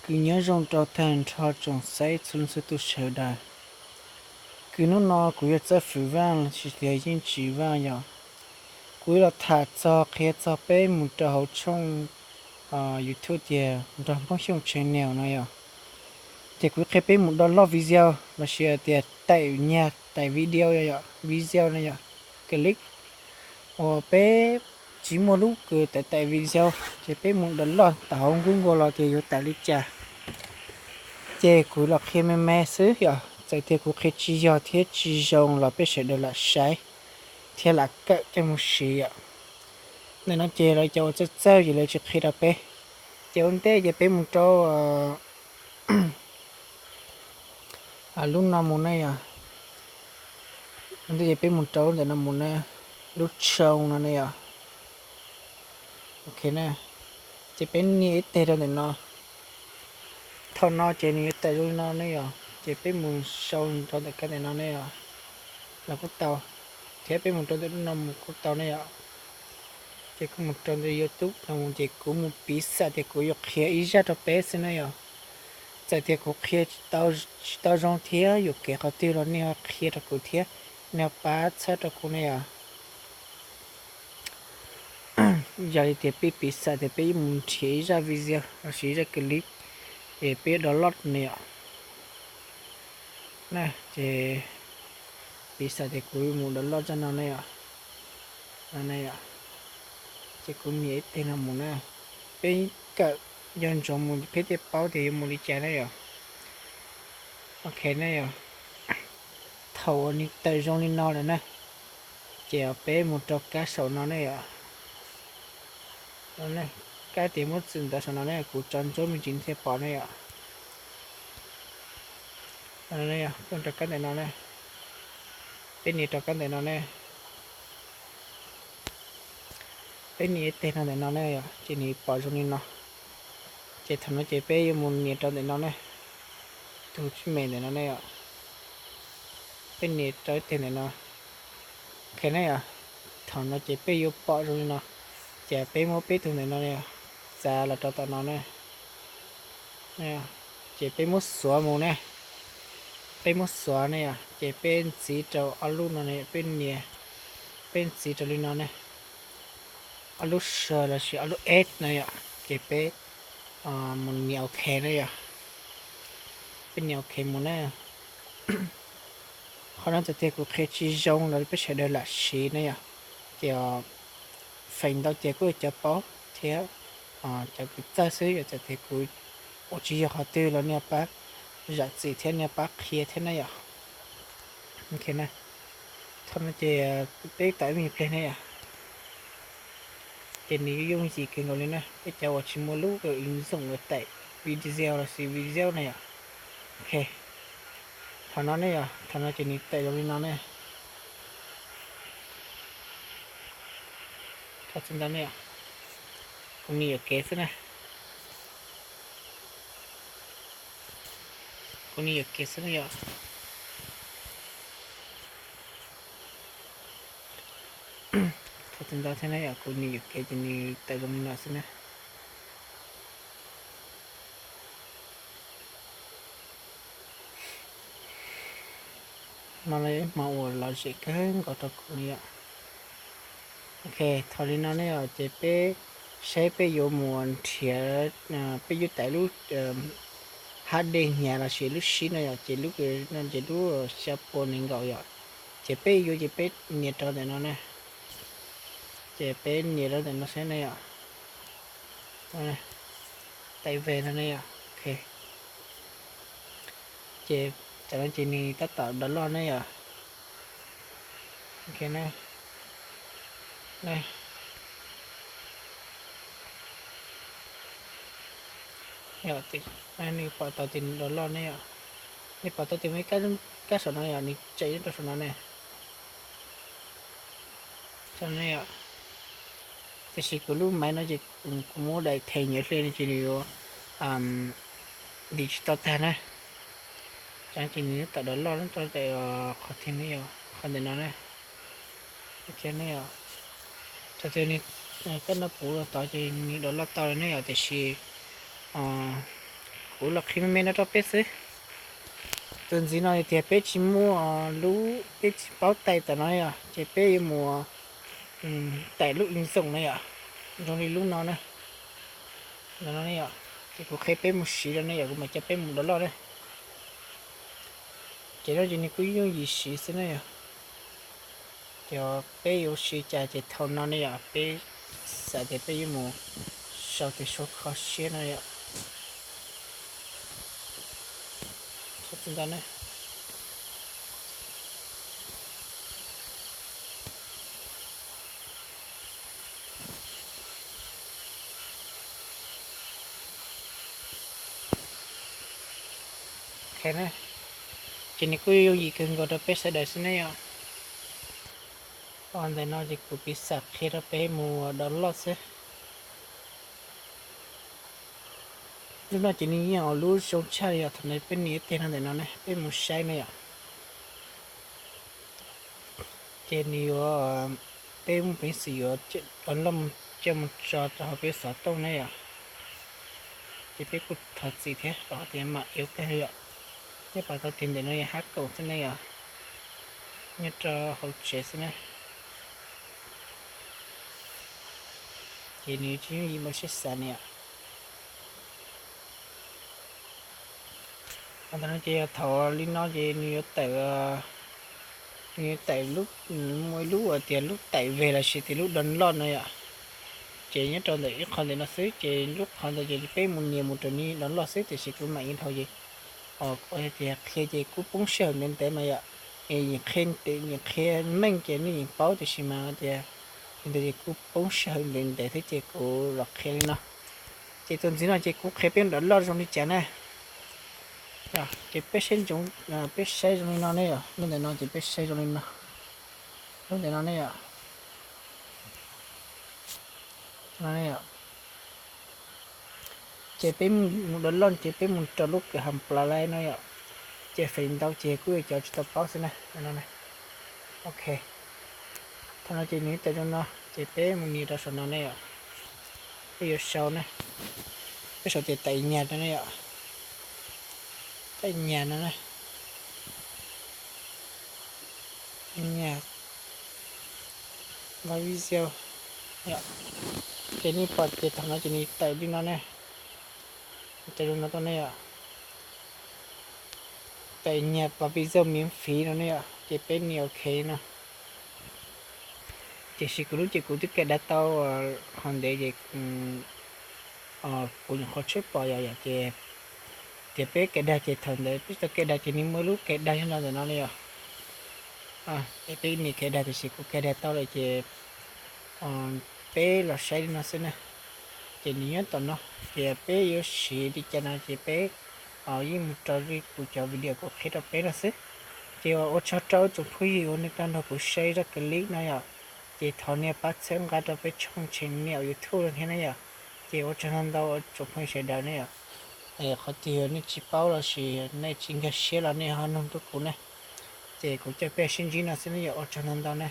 Kuv nyob zoo rau tag nrho tsoom saib txhua leej txhua tus sawv daws. Kws hnub no kuv yog Txawj Fwm Vaj los sis tias Yeej Tsim Vaj yom. Kuv los tham txog qhia txog peb mus rau hauv tshooj YouTube tias Nrog Hmoob Xyooj Channel no yom. Ces kuv qhia peb mus download video los sis tias taim nyag taim video yom, video no yom, clip uas peb tsis muaj lub kws taim taim video, ces peb mus download tau hauv Google los tias yuav taim li cas. Ces kuv los qhia me me xwb yom, txawm tias kuv qhia tsis yog thiab tsis zoo los peb sawv daws lam saib thiab lam kawm coj mus siv yom. Ntawm no ces lawv cov uas txawj txawj ces lawv tsis qhia rau peb. Ces ua ntej ces peb mus rau lub no mus ne yom. Ua ntej ces peb mus rau ntawm no mus ne, lub tshooj no ne yom. Ok na, ces peb nias ib teg rau ntawm no. Thaum no ces nws yuav tawm zoo li no ne yom, ces peb mus sau rau ntawm kab ntawm no ne yom, los kuj tau, thiab peb mus rau ntawm no mus kuj tau ne yom. Ces kuv mus rau ntawm YouTube no mus ces kuv mus piv xam tias kuv yuav qhia ib zaj rau peb xwb na yom. Txawm tias kuv qhia tsis tau zoo thiab yuam kev qhov twg los nej ho qhia rau kuv thiab, nej ho pab txhawb rau kuv ne yom. Yog li tias peb piv xam tias peb yuav mus nrhiav ib zaj video los sis ib zaj clip es peb yuav download ne yom. Ces piv xam tias kuv yuav mus download zaj no ne yom. Ces kuv nias ib teg no mus na. Peb kawm yog ntsoov mus peb thiaj paub tias yuav mus li cas na yom. Ok na yom. Thaum uas nws tawm zoo li no lawm na, ces peb mus rau kab saum no ne yom. Kab tias muab txwm ntawv saum no ne, kuv tso ntsuab me ntsis thiaj pom ne yom. Peb rau kab ntawm no ne, peb nias rau kab ntawm no ne. Peb nias ib teg rau ntawm no ne yom, ces nws pom zoo li no. Ces thaum no ces peb yuav mus nias rau ntawm no ne, tus tswb me ntawm no ne yom. Peb nias rau ib teg ntawm no. Ok ne yom, thaum no ces peb yuav pom zoo li no. Ces peb muab peb tug ntawm no txav los rau tom no ne. Ces peb muab xuav mus ne. Peb muab xuav ne yom, ces peb ntxiv rau ob lub no ne, peb nias, peb ntxiv rau li no ne. Ob lub sawv los sis ob lub S no yom, ces peb mus nias ok ne yom. Peb nias ok mus ne. Qhov no txawm tias kuv qhia tsis zoo los peb sawv daws lam siv ne yom. Ces feem ntau ces kuj yog cov paub thiab cov kws txawj xwb, yog txawm tias kuv ua tsis yog qhov twg los nej pab zam txim thiab nej pab qhia thiab ne yom. Ok, thaum no ces peb tawm ib me pleg ne yom. Ces nws yooj yim kawg nkaus li na, peb cov uas tsis muaj lub ứng dụng uas taim video los sis video ne yom. Ok, thaum no ne yom, thaum no ces nws tawm zoo li no ne. Thaum txog ntawd ne yom, kuv nias yuam kev xwb na. Kuv nias yuam kev xwb na yom. Thaum txog ntawd thiab ne yom, kuv nias yuam kev ces nws tawm zoo li no xwb na. No yog ib hmo uas lom zem kawg nkaus rau kuv li yom. Ok, thaum li no ne yom, ces peb saib peb yuav mus nrhiav, peb yuav tải lub HD hnyav los sis lub sib no yom, ces lub no ces lub xya pua nees nkaum yom. Ces peb yuav ces peb nias rau ntawm no ne. Ces peb nias rau ntawm no saib ne yom. Tải về no ne yom. Ok, ces tam no ces nws tab tom download ne yom. Ok, nws pom tau tias nws download ne yom. Nws pom tau tias muaj ib kab saum no yom, nws tsam rau saum no ne. Tiam sis kuv lub máy no ces kuv muab đài thèn nyiav hle no ces nws yuav digital tag na. Tam no ces nws tab tom download rau qhov tiag ne yom, qhov ntawm no na. Ok ne yom, thaum twg nws kab no puv los tod ces nws download tau li ne yom, tiam sis Kuv los qhia me me no rau peb xwb. Tus ntxiv no tias peb tsis muaj lub, peb tsis paub tais tam no yom, ces peb yuav mus tais lub ib xoom na yom, zoo li lub no na. Ntawm no ne yom, ces kuv qhia peb mus siv rau ne yom, kuv mam coj peb mus download na. Ces no ces nws kuj yooj yim siv xwb na yom. Ces peb yuav siv cas ces thaum no ne yom, peb xav tias peb yuav mus sau tias suav kho siab no yom. Txhob txi ntau na. Ces nws kuj yooj yim kawg nkaus rau peb sawv daws xwb ne yom. Ntawm no ces kuv piv xam qhia rau peb mus download xwb. Lub no ces nws yeej ua lub zoo tshaj li yom, thaum ntawd peb nias ib teg no ntawm no ne, peb mus saib ne yom. Ces nws yuav, peb muaj peev xwm yuav download coj mus tso rau hauv peb xov tooj ne yom. Ces peb kuj thov txim thiab rau qhov tias mam yuav kawg yom. Neb pom tau tias ntawm no yog hab kaum xwb ne yom, nyob rau hauv tsev xwb ne. Ces nws tsis yooj yim npaum siab xav ne yom. Ntawm no ces yog thaum li no ces nws yuav tawm, nws yuav tawm lub, muaj ib lub tias lub tawm ve lossis tias lub download no yom. Ces nyob rau ntawm ib qho ntawm no xwb ces lub qhov ntawd ces peb mus nias mus rau nws download xwb, tiam sis kuv mam ib dhau ces tias qhia ces kuj poob sij hawm ntev ntev mas yom. Yeej qhia, yeej qhia meej ces nej yeej paub, tiam sis mas tias li ntawd ces kuj poob sij hawm ntev ntev thiab ces kuv los qhia li no. Ces tus ntxiv no ces kuv qhia peb download zoo li cas na. Ces peb saib ntsoov, peb saib zoo li no ne yom, lub ntawm no ces peb saib zoo li no. Lub ntawm no ne yom. Ces peb mus download ces peb mus rau lub kawm hom plav lawm no yom. Ces feem ntau ces kuj yog cov tsis tau paub xwb na. Ok, thaum no ces nws tawm zoo no ces peb mus nias rau saum no ne yom. Peb yuav sau na, peb sau tias tais nyas no ne yom. Tais nyas no na, nyas, vaj video yom. Ces nej pom ces thaum no ces nws tawm li no ne, tawm li no tau ne yom. Tais nyas vaj video miễn phí no ne yom, ces peb nias ok no. Tiam sis kuv lub ces kuv twb cài đặt tau qhov ntev ces kuv nyuam qhuav tsheb pom yom, yom ces tias peb cài đặt ces thaum ntawd peb tau cài đặt ces nws muaj lub cài đặt no ntawm no li yom. Peb nias cài đặt tiam sis kuv cài đặt tau lawm ces peb los saib li no xwb na. Ces nws nyob tom no, ces peb yuav siv li cas no ces peb yeej mus rau li kuv cov video kuv qhia rau peb no xwb. Ces ua tsaug rau tsoom phooj ywg uas nej tau nrog kuv saib zaj clip no yom. Ces thov nej pab txhawb nqa rau peb tshooj channel YouTube no thiab ne yom. Ces ua tsaug ntau ntau tsoom phooj ywg sawv daws ne yom. Qhov twg yog nej tsis paub lossis nej tsis nkag siab los nej ho nug rau kuv ne. Ces kuv coj peb sib ntsib no xwb ne yom, ua tsaug ntau ntau ne.